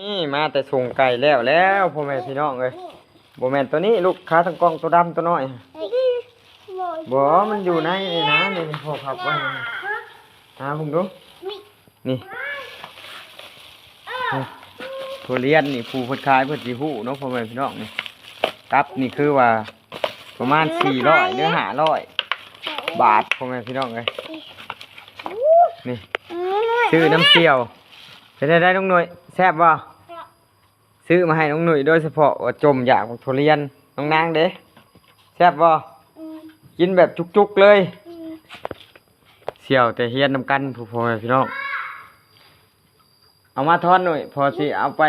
ນີ້ມາແຕ່ສົ່ງໄກ່ແລ້ວແລ້ວ ພໍ່ແມ່ພີ່ນ້ອງເອີຍ. ບໍ່ແມ່ນໂຕນີ້ລູກ ຂາຕັ້ງກ້ອງໂຕດຳໂຕນ້ອຍ. ບໍ່ ມັນຢູ່ໃນນີ້ນະ ນີ້ພໍ່ພັບໄວ້. ຫາເບິ່ງດູ ນີ້ ນີ້ ທຸລຽນນີ້ ຜູ້ເພິ່ນຂາຍເພິ່ນຊິຮູ້ເນາະ ພໍ່ແມ່ພີ່ນ້ອງ. ນີ້ ຕັບນີ້ຄືວ່າປະມານສີ່ຮ້ອຍ ຫຼື ຫ້າຮ້ອຍບາດ ພໍ່ແມ່ພີ່ນ້ອງເອີຍ. ນີ້ ຊື້ນຳສ່ຽວ. ເປັນຈັ່ງໃດນ້ອງໜຸ້ຍ ແຊບບໍ່? ຊື້ມາໃຫ້ນ້ອງໜຸ້ຍໂດຍສະເພາະວ່າຈົ່ມຢາກບັກທຸລຽນ. ນ້ອງນາງເດ ແຊບບໍ່? ອືມ ກິນແບບຈຸກໆເລີຍ. ອືມ ສ່ຽວແຕ່ຮຽນນຳກັນພຸ້ນ ພໍ່ແມ່ພີ່ນ້ອງ. ເອົາມາທອນໜຸ້ຍ ພໍ່ຊິເອົາໄປ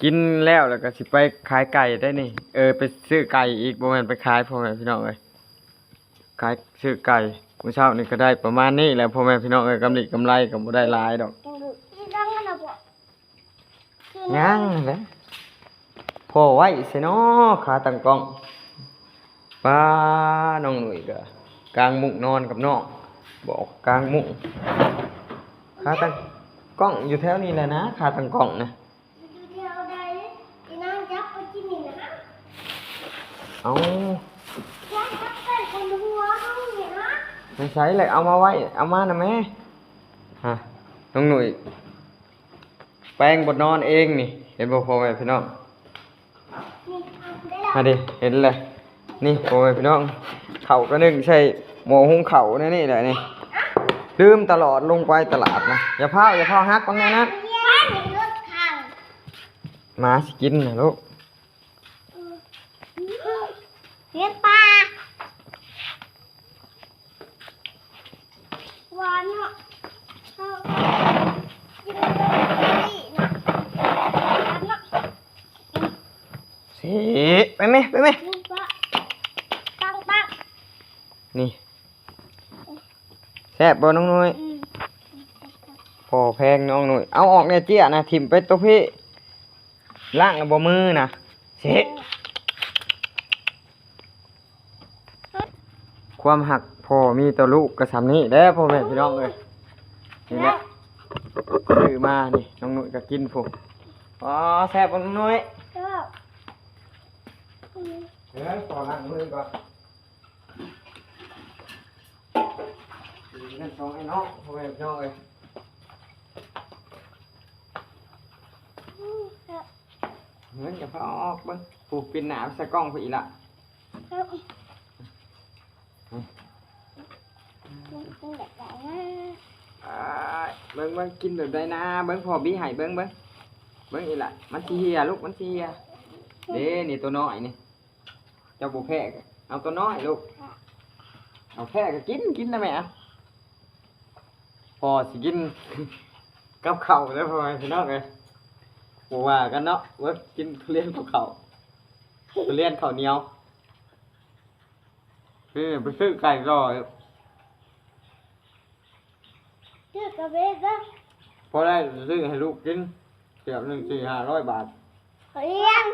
ກິນແລ້ວ ແລ້ວກໍຊິໄປຂາຍໄກ່ໄດ໋ນີ້. ເອີ ໄປຊື້ໄກ່ອີກ ບໍ່ແມ່ນໄປຂາຍ ພໍ່ແມ່ພີ່ນ້ອງເອີຍ. ຂາຍ ຊື້ໄກ່ມື້ເຊົ້ານີ້ກໍໄດ້ປະມານນີ້ແຫຼະ ພໍ່ແມ່ພີ່ນ້ອງເອີຍ. ກຳລິກຳໄລກໍບໍ່ໄດ້ຫຼາຍດອກ. ຍັງແຫຼະ ພໍໄວ້ໃສເນາະ ຂາຕັ້ງກ້ອງ. ປ້າ ນ້ອງໜຸ້ຍກໍກາງມຸ້ງນອນກັບນ້ອງ ບໍ່ອອກກາງມຸ້ງ. ຂາຕັ້ງກ້ອງຢູ່ແຖວນີ້ແຫຼະນະ ຂາຕັ້ງກ້ອງນະ. ຢູ່ແຖວໃດ? ອີນາງຈັບໄປກິນນີ້ນະ. ເອົາ ຈັບໄປຄົນຫົວເຮົານີ້ນະ. ໄປໃສແຫຼະ ເອົາມາໄວ້ ເອົາມານະແມ່. ຮະ ນ້ອງໜຸ້ຍ ແປງບໍ່ນອນເອງນີ້ ເຫັນບໍ່ ພໍ່ແມ່ພີ່ນ້ອງ? ນີ້ ເອົາໄດ້ລະ ຫາເດ ເຫັນແລ້ວ. ນີ້ ພໍ່ແມ່ພີ່ນ້ອງ ເຂົ້າກະໜຶ້ງໃສ່ໝໍ້ຫຸງເຂົ້າແນວນີ້ແຫຼະນີ້. ລືມຕະຫຼອດ ລົງໄປຕະຫຼາດນະ. ຢ່າພ້າວ ຢ່າພ້າວ ຫັກມັນແນວນັ້ນ. ໝາຊິກິນນະລູກ. ເຫັນປາ ຫວານເນາະ ເຮົາກິນເລີຍເນາະ ຫວານເນາະ. ຊິ ໄປແມ່ ໄປແມ່ ນີ້ປະ ຕັ້ງ ຕັ້ງ ນີ້ ແຊບບໍ່ນ້ອງໜຸ້ຍ? ອືມ ພໍແພງນ້ອງໜຸ້ຍ. ເອົາອອກແດ່ເຈ້ຍນະ ຖິ້ມໄປໂຕພີ້ ລ້າງແລ້ວບໍ່ມືນະ. ຊິ ຄວາມຮັກພໍ່ມີຕໍ່ລູກກໍສ່ຳນີ້ແຫຼະ ພໍ່ແມ່ພີ່ນ້ອງເອີຍ. ນີ້ແຫຼະ ຊື້ມານີ້ ນ້ອງນຸ້ຍກໍກິນພຸ້ນ. ອໍ ແຊບບໍ່ນ້ອງນຸ້ຍ? ແຊບ. ເອີ ຂໍລ້າງມືກ່ອນ. ກິນກັນສອງໄອ້ນ້ອງ ພໍ່ແມ່ພີ່ນ້ອງເອີຍ. ອືມ ແຊບ. ເຮີ້ຍ ຢ່າພາອອກເບິ່ງ ຜູ້ປິ່ນໜ້າໃສ່ກ້ອງຜູ້ອີ່ຫຼ້າ. ອາຍ ເບິ່ງ ເບິ່ງ ກິນແບບໃດນາ ເບິ່ງ ພໍ່ບີໃຫ້ເບິ່ງ ເບິ່ງ ເບິ່ງອີ່ຫຼ້າ ມັນຊິເຫ່ຍລູກ ມັນຊິເຫ່ຍ. ເດ້ ນີ້ໂຕນ້ອຍນີ້ ເຈົ້າບໍ່ແພ້ ເອົາໂຕນ້ອຍລູກ ເອົາແພ້ກໍກິນ ກິນນະແມ່. ພໍ່ຊິກິນກັບເຂົ້າເດີ ພໍ່ແມ່ພີ່ນ້ອງເອີຍ. ບໍ່ວ່າກັນເນາະ ເບິ່ງ ກິນທຸລຽນກັບເຂົ້າ ທຸລຽນເຂົ້າໜຽວ. ເອີ ໄປຊື້ໄກ່ຕໍ່ ຊື້ກາເຟເດີ ພໍໄດ້ຊື້ໃຫ້ລູກກິນ ເກືອບໜຶ່ງສີ່ຫ້າຮ້ອຍບາດ. ທຸລຽນ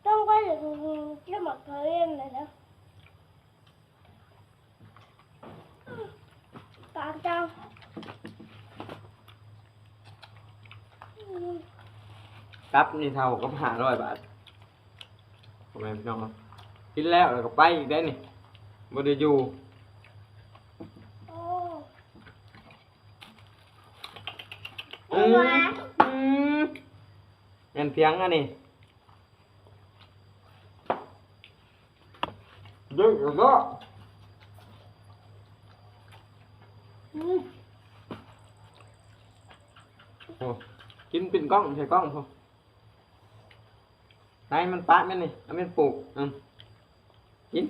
ຕ້ອງໄປເກັບໝາກທຸລຽນແລ້ວນະ ຕາມເຈົ້າ. ຕັບນີ້ເທົ່າກັບຫ້າຮ້ອຍບາດ ພໍ່ແມ່ພີ່ນ້ອງ. ກິນແລ້ວ ແລ້ວກໍໄປອີກໄດ໋ນີ້ ບໍ່ໄດ້ຢູ່. ໂອ້ ອືມ ຫວານ ອືມ ແມ່ນພຽງອັນນີ້. ເດີ້ເນາະ ອືມ ໂອ້ ກິນປິ່ນກ້ອງ ໃສ່ກ້ອງພຸ້ນ. ໄດ້ມັນປະແມ່ນນີ້ ເອົາແມ່ນປູກ ອືມ ກິນ.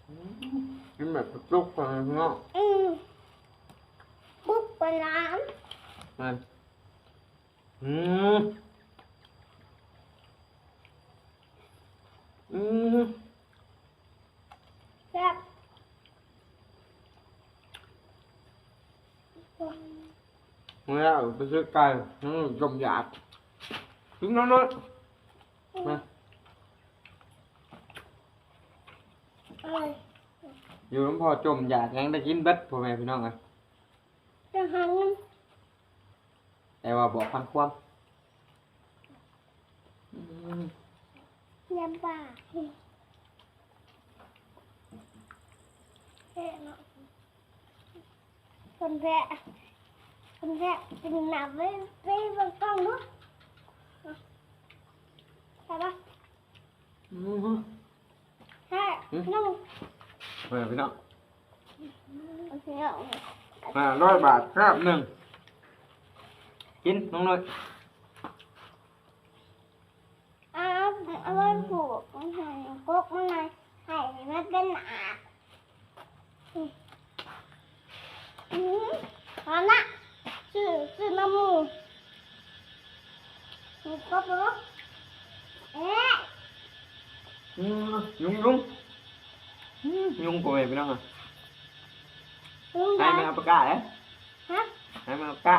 ອືມ ກິນແບບຈຸກໆ ເນາະ ອືມ ປຸກປານນັ້ນ ນັ້ນ ອືມ ອືມ ແຊບ. ເມື່ອໄປຊື້ໄກ່ ຍັງຈົ່ມຢາກ ກິນນ້ອຍໆ ມາ. ອະໄລ? ຢູ່ນຳພໍ່ຈົ່ມຢາກຫຍັງໄດ້ກິນເບິດ ພໍ່ແມ່ພີ່ນ້ອງເອີຍ. ຈະຫາເງິນ ແຕ່ວ່າບໍ່ຟັງຄວາມ. ອືມ ລຳບາກ ເພາະເນາະ ຄົນແພ້ ຄົນແພ້ກິນນ້ຳ ໄປ ໄປເບິ່ງກ້ອງດູ ໄດ້ປະ? ອືມ ແທ້ ອືມ ນ້ອງ ເອີ ພີ່ນ້ອງ ໂອເຄ ຫ້າຮ້ອຍບາດ ຄາບໜຶ່ງ ກິນນ້ອງໜ້ອຍ. ເອົາ ເອົາໄວ້ຜູກ ມັນໃຫ້ກົກມັນນະ ໃຫ້ມັນເປັນອາບ ອືມ ອືມ ເອົານະ ຊື້ ຊື້ນຳໝູ່ ມີກົກບໍ່? ເອະ ອືມ ຍຸງ ຍຸງ ອືມ ຍຸງ ພໍ່ແມ່ພີ່ນ້ອງເອີຍ ຍຸງ ໃຫ້ມັນເອົາປາກາເດ້ ຮະ ໃຫ້ມັນເອົາປາກາ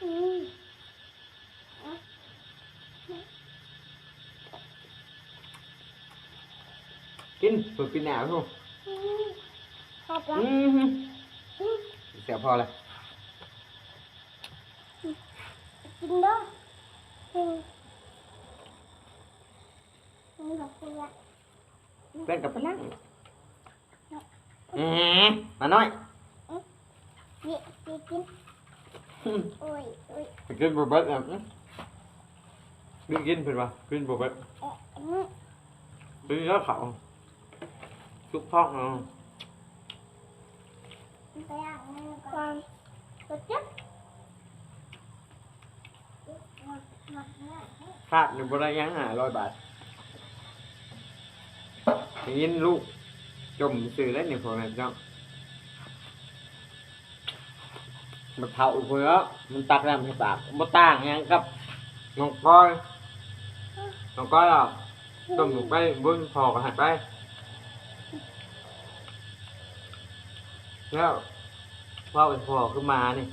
ອືມ ກິນ ເປີດປີໜ້າພຸ້ນ ອືມ ຂອບໃຈ ອືມ ແຊບພໍລະ ກິນເດີ ອືມ ແປ້ງກັບປະລັງ. ແໝ ໝານ້ອຍ ອືມ ນີ້ ນີ້ກິນ ອືມ ໂອ້ຍ ໂອ້ຍ ກິນບໍ່ເບິດອະ ອືມ ກິນ ກິນເພິ່ນວ່າ ກິນບໍ່ເບິດ ເອີ ອືມ ກິນແລ້ວເຂົ້າ ຈຸກທ້ອງເນາະ ໄປອາບນ້ຳກ່ອນ ບໍ່ເຈັບ. ຄາບນີ້ບໍ່ໄດ້ຫຍັງ ຫ້າຮ້ອຍບາດ ໄດ້ຍິນລູກຈົ່ມຊື່ເດ້ນີ້ ພໍ່ແມ່ພີ່ນ້ອງ ບັກເຖົ້າພຸ້ນເນາະ ມັນຕັກນ້ຳໃສ່ປາກ ບໍ່ຕ່າງຫຍັງກັບນ້ອງກ້ອຍ ນ້ອງກ້ອຍເອົາ ຕົ້ມໄປບຸນ ພໍ່ກໍໃຫ້ໄປ ແລ້ວເວົ້າໃຫ້ພໍ່ຄືໝານີ້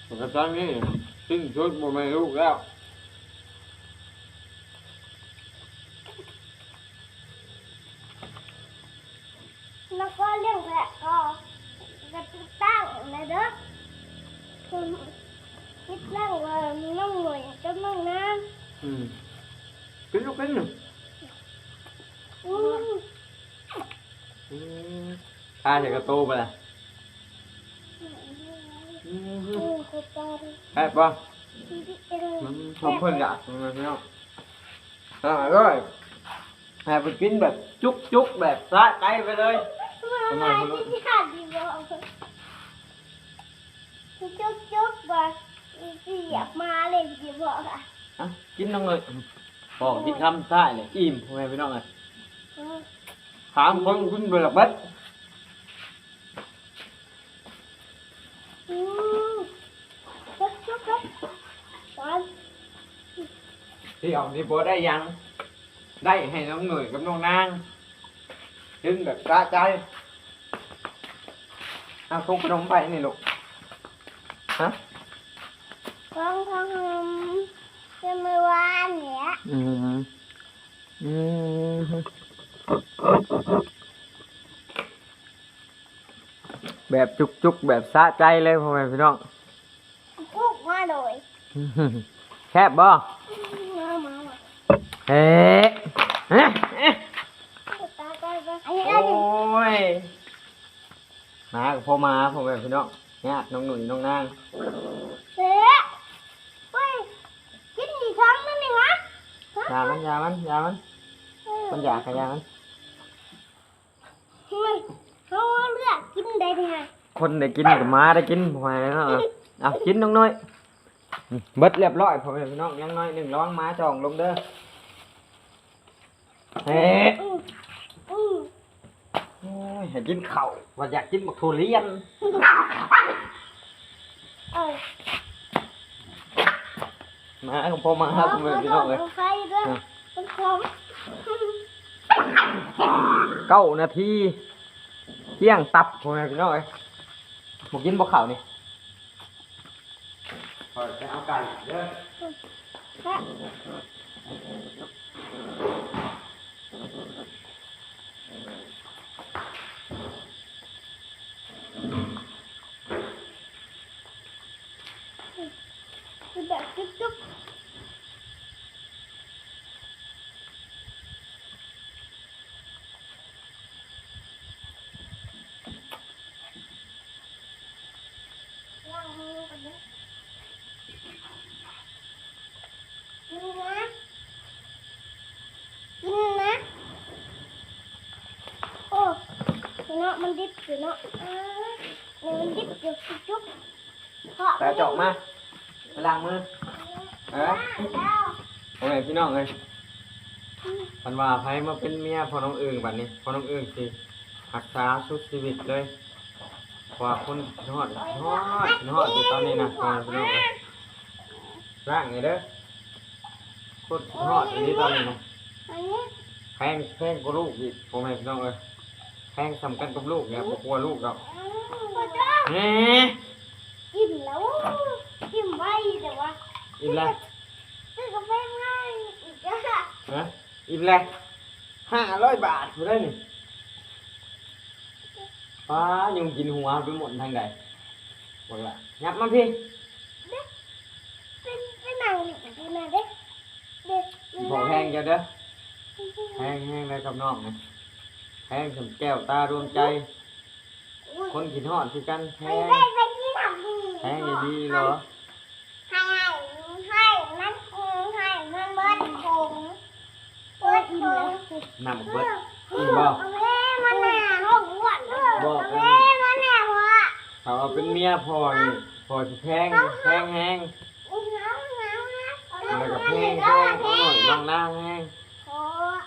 ມັນກໍຕອນນີ້ສິ້ນສຸດບໍ່ແມ່ນລູກແລ້ວ ແລ້ວກໍລ້ຽງແພະກໍ ກໍຕິດຕັ້ງແລ້ວເດີ ຕິດຕັ້ງວ່ານ້ອງໜ້ອຍກັບນ້ອງນາງ ອືມ ກິນລູກກິນ ອືມ ອືມ ຄາໃສ່ກະໂຕໄປລະ ອືມ ແຊບບໍ່? ອືມ ເພິ່ນຢາກ ພີ່ນ້ອງ ອະ ອະ ໃຫ້ໄປກິນແບບຈຸກໆ ແບບສະໃຈໄປເລີຍ ຈຸກໆ ບໍ່ ຊິຢາກມາເລີຍ ຊິບອກ ອະ ກິນນ້ອງເອີຍ ພໍກິນຄຳສຸດທ້າຍແຫຼະ ອີ່ມ ພໍ່ແມ່ພີ່ນ້ອງເອີຍ ອືມ ສາມຄົນກິນບໍ່ຢາກເບິດ ອືມ ທີ່ອອກນີ້ບໍ່ໄດ້ຫຍັງ ໄດ້ໃຫ້ນ້ອງໜ້ອຍກັບນ້ອງນາງ ກິນແບບສະໃຈ ເອົາ ທຸກຂະໜົມໄປນີ້ລູກ ຮະ ຂອງ ຂອງ ຂອງ ເມື່ອວານນີ້ ອືມ ອືມ ແບບຈຸກໆ ແບບສະໃຈເລີຍ ພໍ່ແມ່ພີ່ນ້ອງ ປຸກມາໂດຍ ແຊບບໍ່? ມາ ມາ ມາ ເອີ ຕາຍ ຕາຍ ຕາຍ ໂອ້ຍ ມາກໍພໍມາ ພໍ່ແມ່ພີ່ນ້ອງ ຍາດນ້ອງໜຸ່ຍນ້ອງນາງ ເອີ ໂອ້ຍ ກິນອີກຄຳໜຶ່ງນີ້ຫວາ ຢາມັນ ຢາມັນ ຢາມັນ ເອີ ມັນຢາກກະຢາມັນ ເຮົາເລືອກກິນໄດ້ເດ ຄົນໄດ້ກິນກໍມາໄດ້ກິນ ບໍ່ໃຫ້ເນາະ ເອົາ ກິນນ້ອງນ້ອຍ ເບິດລຽບຮ້ອຍ ພໍ່ແມ່ພີ່ນ້ອງ ຍັງໜ້ອຍໜຶ່ງ ລອງມາຈອງລົງເດີ ເອີ ອື ອື ໂອ້ຍ ໃຫ້ກິນເຂົ້າ ວ່າຢາກກິນບັກທຸລຽນ ເອີ ມາກໍພໍມາ ພໍ່ແມ່ພີ່ນ້ອງເອີຍ ເອົາໄຟເດີ ມັນຂມ ເກົ້ານາທີ ກ້ຽງຕັບ ພໍ່ແມ່ພີ່ນ້ອງເອີຍ ບໍ່ກິນບໍ່ເຂົ້ານີ້ ຂ້ອຍໄປເອົາໄກ່ເດີ. ຄືແບບຈຸບໆ. ກິນນະ ກິນນະ. ໂອ້ ເນາະ ມັນດິບຢູ່ເນາະ ເອີ ນີ້ມັນດິບຢູ່ ຈຸບໆ. ໄປເອົາຈອກມາ ໄປລ້າງມື. ເອີ ພໍ່ແມ່ພີ່ນ້ອງເອີຍ ຄັນວ່າໃຜມາເປັນເມຍພໍ່ນ້ອງເອີງ ບັດນີ້ພໍ່ນ້ອງເອີງຊິຮັກສາສຸດຊີວິດເລີຍ ເພາະວ່າຄົນຄິດຮອດ ຄິດຮອດ ຄິດຮອດຢູ່ຕອນນີ້ນະ ພໍ່ແມ່ພີ່ນ້ອງເອີຍ. ລ້າງນີ້ເດີ ໂຄດຄິດຮອດອີ່ຫຼີຕອນນີ້ນະ. ແພງ ແພງກວ່າລູກອີກ ພໍ່ແມ່ພີ່ນ້ອງເອີຍ ແພງສ່ຳກັນກັບລູກນີ້ ບໍ່ກວ່າລູກດອກ. ແໝ ອີ່ມແລ້ວ ອີ່ມໄວແຕ່ວ່າ ອີ່ມແລ້ວ ຊື້ກາແຟມາອີກ ຮະ ອີ່ມແລ້ວ ຫ້າຮ້ອຍບາດພຸ້ນເດ້ນີ້. ປ້າ ຍຸງກິນຫົວໄປໝົດທາງໃດ ບັກຫຼ້າ ຫຍັບມາພີ້. ເປັນ ເປັນນາງນີ້ຢູ່ນະເດ້ ເດ້ ພໍ່ແພງເຈົ້າເດີ ແພງແຮງໃດກັບນ້ອງນະ ແພງສ່ຳແກ້ວຕາດວງໃຈ ຄົນຄິດຮອດຄືກັນ ແພງ ແພງອີ່ຫຼີເນາະ. ໃຫ້ ໃຫ້ມັນ ໃຫ້ມັນເບິດຖົງ ເບິດຖົງ ນ້ຳເບິດ ອີ່ມບໍ່? ເອີ ມັນໜ້າ ບໍ່ ເອີ ມັນໜ້າ ພໍ່ ຖ້າວ່າເປັນເມຍພໍ່ນີ້ ພໍ່ຊິແພງ ແພງແຮງ ແລ້ວກໍແພງ ແພງ ນ້ອງນາງແຮງ.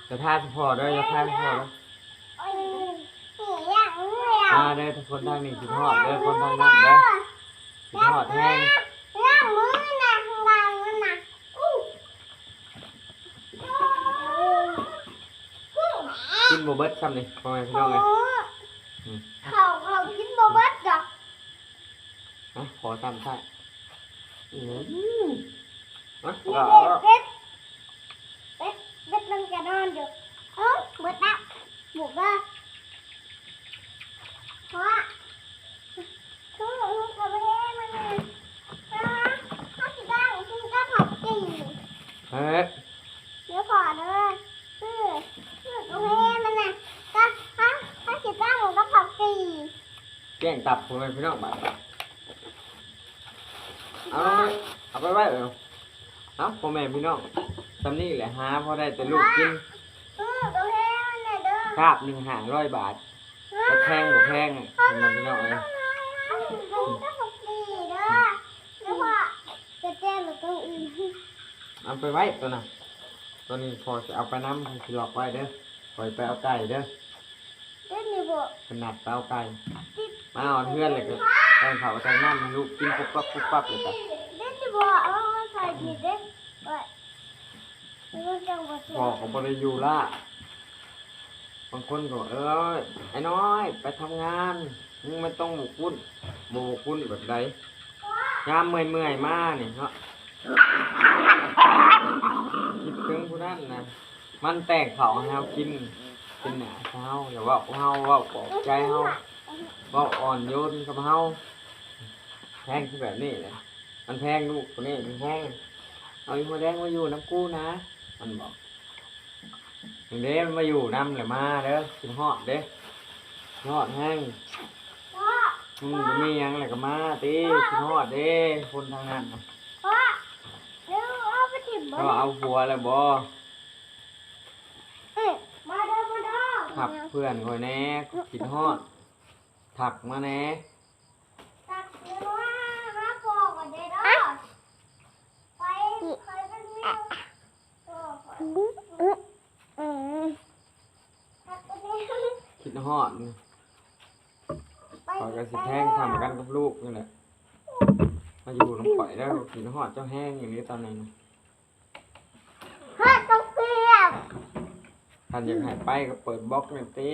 ຢ່າທາຊິພໍ່ເດີ ຢ່າທາຊິພໍ່ເດີ. ມາເດີ ຄົນທາງນີ້ຄິດຮອດເດີ ຄົນທາງນັ້ນເດີ ຄິດຮອດແຮງ. ລ້າງມືນະ ລ້າງມືນະ ກິນບໍ່ເບິດຊ້ຳນີ້ ພໍ່ແມ່ພີ່ນ້ອງເອີຍ. ເຂົ້າ ເຂົ້າກິນບໍ່ເບິດດອກ. ຮະ ຂໍຊ້ຳຊະ ອືມ ຮະ ນີ້ເດັດ ເດັດ ເດັດ ມັນກະນອນຢູ່. ເອີ ເບິດລະ ໝູກເດີ ເພາະວ່າ ຄືມັນກະບໍ່ແຮງມັນນະ ເພາະວ່າເຮົາຊິໄດ້ກິນກັບເຂົ້າຈີ່ ເອີ ດຽວພໍເດີ ຄື ຄືກະແຟມັນນະ ກັບ ເຮົາ ເຮົາຊິຕັ້ງກັບເຂົ້າຈີ່. ແກ້ງຕັບ ພໍ່ແມ່ພີ່ນ້ອງ ບາດ ເອົາ ເອົາໄປໄວ້ ເອົາ ເອົາ ພໍ່ແມ່ພີ່ນ້ອງ ຊ່ຳນີ້ແຫຼະ ຫາພໍໄດ້ແຕ່ລູກກິນ ຄາບໜຶ່ງຫ້າຮ້ອຍບາດ ບໍ່ແພງ ບໍ່ແພງ ພໍ່ແມ່ພີ່ນ້ອງເອີຍ. ເອົາໄປໄວ້ໂຕນັ້ນ ໂຕນີ້ພໍ່ຊິເອົາໄປນຳ ພໍ່ຊິລັອກໄວ້ເດີ ຂ້ອຍໄປເອົາໄກ່ເດີ. ເດ້ນີ້ບໍ່ ເພິ່ນນັດເອົາໄກ່ ມາຮອດເຮືອນແລ້ວກໍແຕ່ງເຂົ້າແຕ່ງນ້ຳໃຫ້ລູກກິນປຸບປັບປຸບປັບ ແລ້ວກໍ ເດ້ນີ້ບໍ່ ເອົາມາໃສ່ພີ້ເດ້ ມັນຈັ່ງບໍ່ແຊບ ພໍ່ກໍບໍ່ໄດ້ຢູ່ລະ ບາງຄົນກໍ ເອີຍ ໄອ້ນ້ອຍ ໄປທຳງານ ມຶງມັນຕ້ອງບຸກວຸ້ນ ບໍ່ບຸກວຸ້ນແບບໃດ? ຍາມເມື່ອຍໆມານີ້ເນາະ ຄິດເຖິງຜູ້ນັ້ນນະ ມັນແຕ່ງເຂົ້າໃຫ້ເຮົາກິນ ເປັນໜ້າໃຫ້ເຮົາ ແລ້ວເວົ້າກັບເຮົາ ເວົ້າປອບໃຈເຮົາ ເວົ້າອ່ອນໂຍນກັບເຮົາ ແພງຄືແບບນີ້ແຫຼະ ມັນແພງ ລູກຜູ້ນີ້ມັນແພງ. ເອົາອີ່ຫົວແດງມາຢູ່ນຳກູນະ ມັນບອກ. ເດ້ ມັນມາຢູ່ນຳແຫຼະ ມາເດີ ຄິດຮອດເດ້ ຄິດຮອດແຮງ. ອືມ ບໍ່ມີຫຍັງແຫຼະກໍມາຕິ ຄິດຮອດເດ້ ຄົນທາງນັ້ນນະ. ເອົາໄປຖິ້ມບໍ່ ເຈົ້າເອົາຜົວແລ້ວບໍ່? ມາເດີ ມາເດີ ທັກເພື່ອນຂ້ອຍແດ່ ຄິດຮອດ ທັກມາແດ່. ຕັກເອົາມາຫາພໍ່ກ່ອນເດີ ໄປ ໄປເປັນເມຍພໍ່ຂ້ອຍ ຕັກເອົາແດ່ ຄິດຮອດ ຂ້ອຍກໍຊິແພງສ່ຳກັນກັບລູກນີ້ແຫຼະ ມາຢູ່ນຳຂ້ອຍເດີ ຄິດຮອດເຈົ້າແຮງອີ່ຫຼີຕອນນີ້ນະ ຮອດຕ້ອງເປຍກ ຄັນຢາກໃຫ້ໄປກໍເປີດບລັອກແດ່ຕິ.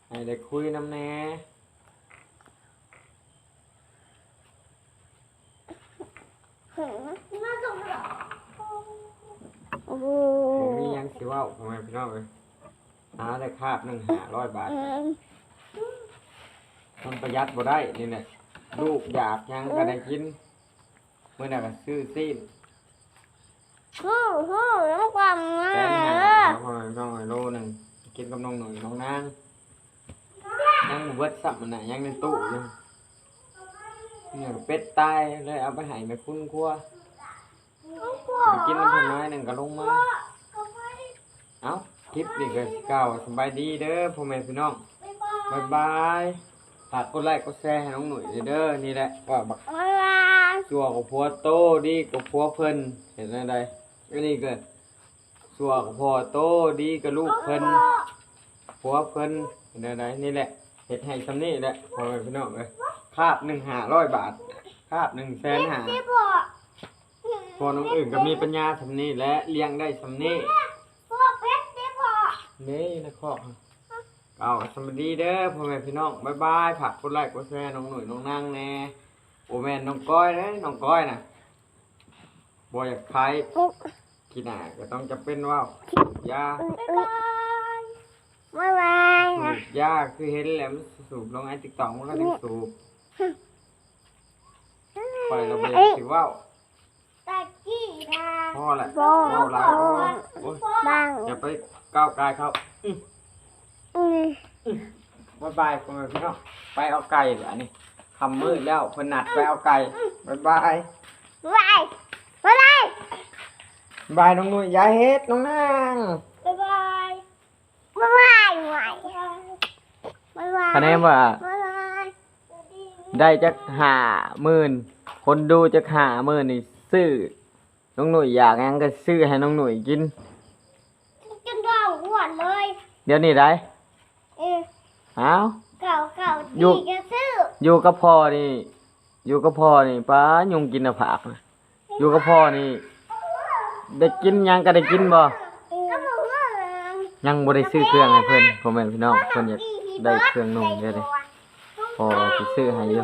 ໃຫ້ໄດ້ຄຸຍນຳແດ່. ຫື ມາສົ່ງເດີ ບໍ່ມີຫຍັງຊິເວົ້າ ພໍ່ແມ່ພີ່ນ້ອງເອີຍ. ຫາໄດ້ຄາບໜຶ່ງຫ້າຮ້ອຍບາດ ມັນປະຢັດບໍ່ໄດ້ນີ້ແຫຼະ. ລູກຢາກຫຍັງກໍໄດ້ກິນ. ມື້ນັ້ນກໍຊື້ຊີ້ນ ຮູ້ ຮູ້ ນຳກັນນະ ແສນຫ້າເນາະ ພໍ່ແມ່ພີ່ນ້ອງເອີຍ. ໂລໜຶ່ງ ກິນກັບນ້ອງໜຸ່ຍນ້ອງນາງ ຍັງບໍ່ເບິດຊ້ຳຫັ້ນນະ ຍັງໃນຕູ້ຢູ່. ນີ້ກໍເປັດຕາຍ ເລີຍເອົາໄປໃຫ້ແມ່ຄຸນຄົວ ໄປກິນນຳເພິ່ນໜ້ອຍໜຶ່ງກໍລົງມາ. ເອົ້າ ຄລິບນີ້ກໍກ່າວວ່າສະບາຍດີເດີພໍ່ແມ່ພີ່ນ້ອງ ບາຍບາຍ. ຝາກກົດໄລກົດແຊໃຫ້ນ້ອງໜຸ່ຍເດີ. ນີ້ແຫຼະ ວ່າບັກ ບາຍບາຍ ຊົ່ວກໍຜົວໂຕ ດີກໍຜົວເພິ່ນ ເຮັດແນວໃດ. ອັນນີ້ກໍຊົ່ວກໍພໍ່ໂຕ ດີກໍລູກເພິ່ນ ຜົວເພິ່ນ ເປັນແນວໃດ. ນີ້ແຫຼະ ເຮັດໃຫ້ຊ່ຳນີ້ແຫຼະ ພໍ່ແມ່ພີ່ນ້ອງເອີຍ. ຄາບໜຶ່ງຫ້າຮ້ອຍບາດ ຄາບໜຶ່ງແສນຫ້າ ພໍ່ນ້ອງອຶ່ງກໍມີປັນຍາຊ່ຳນີ້ແຫຼະ ລ້ຽງໄດ້ຊ່ຳນີ້. ນີ້ນະຄອກ ເອົາ ສະບາຍດີເດີພໍ່ແມ່ພີ່ນ້ອງ ບາຍບາຍ. ຝາກກົດໄລກົດແຊນ້ອງໜຸ່ຍນ້ອງນາງແດ່. ບໍ່ແມ່ນນ້ອງກ້ອຍເດ້ ນ້ອງກ້ອຍນະ ບໍ່ຢາກຂາຍ ຂີ້ໜ້າກໍຕ້ອງຈຳເປັນເວົ້າ. ຢາ ບາຍບາຍ ບາຍບາຍ ສູບຢາ ຄືເຫັນແລ້ວມັນສູບລົງໃນຕິກຕອກ ມັນກໍໄດ້ສູບ. ຂ້ອຍລະບໍ່ຢາກຊິເວົ້າ ຕະກີ້ນະ ພໍແຫຼະ ບໍ່ ເວົ້າຫຼາຍ ບໍ່ ໂອ້ຍ ບໍ່ ຢ່າໄປກ້າວກ່າຍເຂົາ. ອືມ ອືມ ບາຍບາຍ ພໍ່ແມ່ພີ່ນ້ອງ ໄປເອົາໄກ່ບາດນີ້ ຄ່ຳມືດແລ້ວ ເພິ່ນນັດໄປເອົາໄກ່. ບາຍບາຍ ບາຍບາຍ ບາຍບາຍ ນ້ອງນຸ້ຍ ຢ່າເຮັດ ນ້ອງນາງ ບາຍບາຍ ບາຍບາຍ ບາຍບາຍ ບາຍບາຍ ຄະແນນວ່າ ບາຍບາຍ ໄດ້ຈັກຫ້າໝື່ນ ຄົນດູຈັກຫ້າໝື່ນນີ້ ຊື້ ນ້ອງນຸ້ຍຢາກຫຍັງກໍຊື້ໃຫ້ນ້ອງນຸ້ຍກິນ ກິນຈົນທ້ອງອ້ວນເລີຍ ດຽວນີ້ໃດ. ເອີ ອ້າວ ເກົ່າໆ ຢູ່ ນີ້ກໍຊື້ ຢູ່ກັບພໍ່ນີ້ ຢູ່ກັບພໍ່ນີ້ ປ້າ ຍຸງກິນໜ້າຜາກນະ. ຢູ່ກັບພໍ່ນີ້ ໄດ້ກິນຫຍັງກໍໄດ້ກິນບໍ່? ເອີ ຍັງບໍ່ໄດ້ຊື້ເຄື່ອງໃຫ້ເພິ່ນ ພໍ່ແມ່ພີ່ນ້ອງ ເພິ່ນຢາກໄດ້ເຄື່ອງນຸ່ງເດ້ ພໍ່ຊິຊື້ໃຫ້ຢູ່.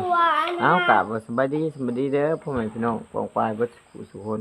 ເອົ້າ ກາບວ່າສະບາຍດີ ສະບາຍດີເດີ ພໍ່ແມ່ພີ່ນ້ອງປ້ອງປາຍເບິດສູ່ຜູ້ສູ່ຄົນ.